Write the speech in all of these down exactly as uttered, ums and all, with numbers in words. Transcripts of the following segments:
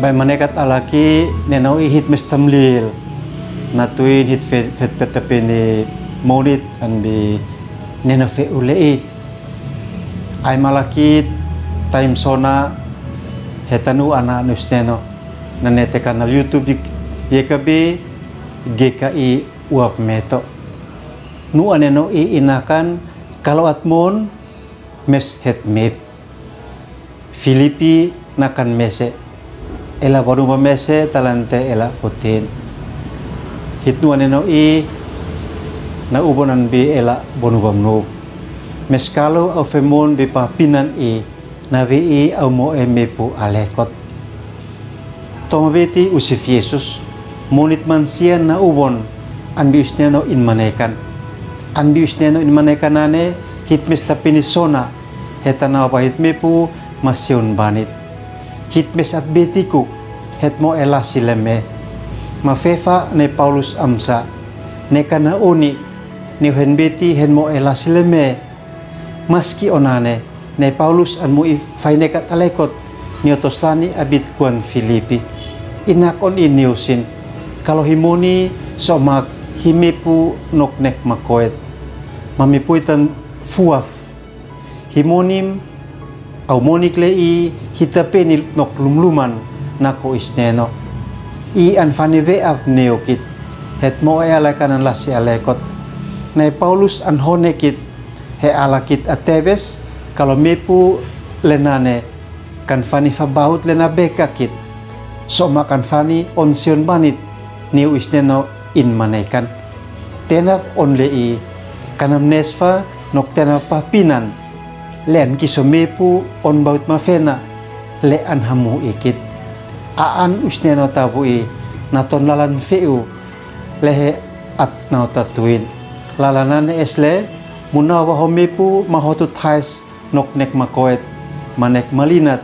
Bai manekat alaki neno i hit mes tamlil. Na tuin hit fe-, fet-, fet-, tapini monit an bi neno fe ule i. Ai malaki time sona hetanu ana nus neno. Na nete kanal YouTube ik-, yekabe geka i uap meto. Nu aneno i inakan kalo at mon mes het mep. Filipi nakan mese. Ela bonuba mese talante ela putin. Hit nu aneno i na ubonan bi ela bonuba mnu. Mes kalo au femon bi papinan i na bi i au mo e mepu alekot. Toma beti usif Yesus, monit mansian na ubon, an bi usneno in manekan. An bi usneno in manekan ane, hit mes tapini sona, hetanau ba hit mepu, maseun banit. Hit mes at betiku, het mo e lasi leme. Mafefa ne Paulus amsa, ne kana oni, ne hen beti, hen mo e lasi leme. Maski onane, ne Paulus an mu i fainekat alekot, ni otos lani abit kuan Filipi. Inak on i niusin, kalo hi moni somak hi mepu nok nek makoet. Mami puitan fuaf. Hi monim, au monik le i hi tapeni nok lumluman nako isneno. I an fani be ap neokit, het mo e alekanan lasi alekot. Ne Paulus an honekit, he alakit atebes, kalo mepu lenane, kan fani fabaut lena bekakit, soma kan fani on sion banit, niu isneno in manekan. Tenap on le i, kanam nesfa, nok tenap papinan, le an kiso mepu, on baut mafena, le an hamu ikit. A an usneno tabu i, na ton lalan feu, le he at nau tatuin. Lalanane es le, munau ba ho mepu, ma ho tu thais, nok nek makoet, ma nek malinat,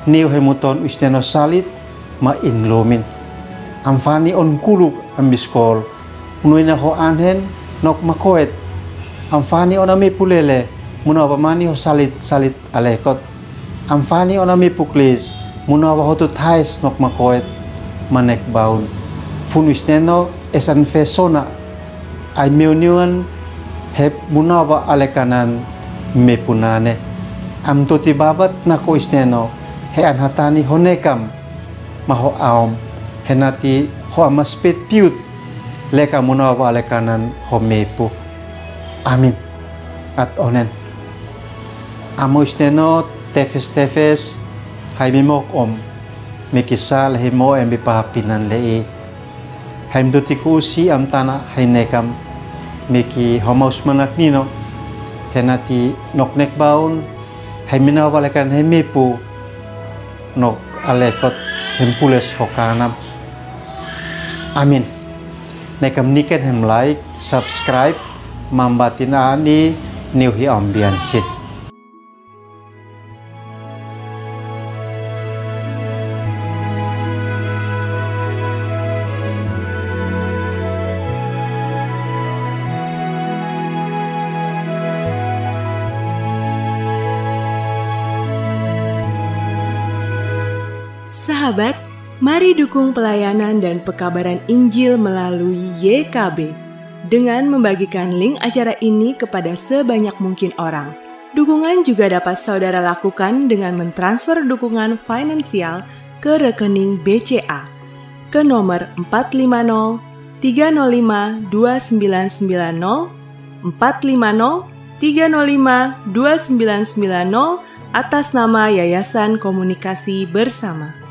niu he muton usneno salit, ma in lumin. Am fani on kuluk am biskol, munuina ho anhen, nok makoet. Am fani on ami pulele, munau ba mani ho salit, salit alekot. Am fani on ami puklis, munau ba ho tu thais, nok makoet, ma nek baun. Fun usneno, esan fe sona, ai meuniuan, he munau ba alekanan, mepu nane. Am tuti babat nako isneno, he an hatani ho nekam, ma ho aom, he nati ho amaspet piut, leka munau ba alekanan ho mepu. Amin. At onen. Amo isneno tefes tefes, hai mimok om, mikisa le hi mo em bi papinan le i. Hai mduti kusi am tana hai nekam, miki ho maus manak nino, he nati nok nek baun, hai minau ba alekanan hai mepu, nok alekot hem pules ho kanam. Amin. Nekam niken hem like, subscribe, mambatin ani niu hi ambiansit. Sahabat, mari dukung pelayanan dan pekabaran Injil melalui Y K B dengan membagikan link acara ini kepada sebanyak mungkin orang. Dukungan juga dapat saudara lakukan dengan mentransfer dukungan finansial ke rekening B C A ke nomor empat lima nol tiga nol lima dua sembilan sembilan nol, empat lima nol tiga nol lima dua sembilan sembilan nol, atas nama Yayasan Komunikasi Bersama.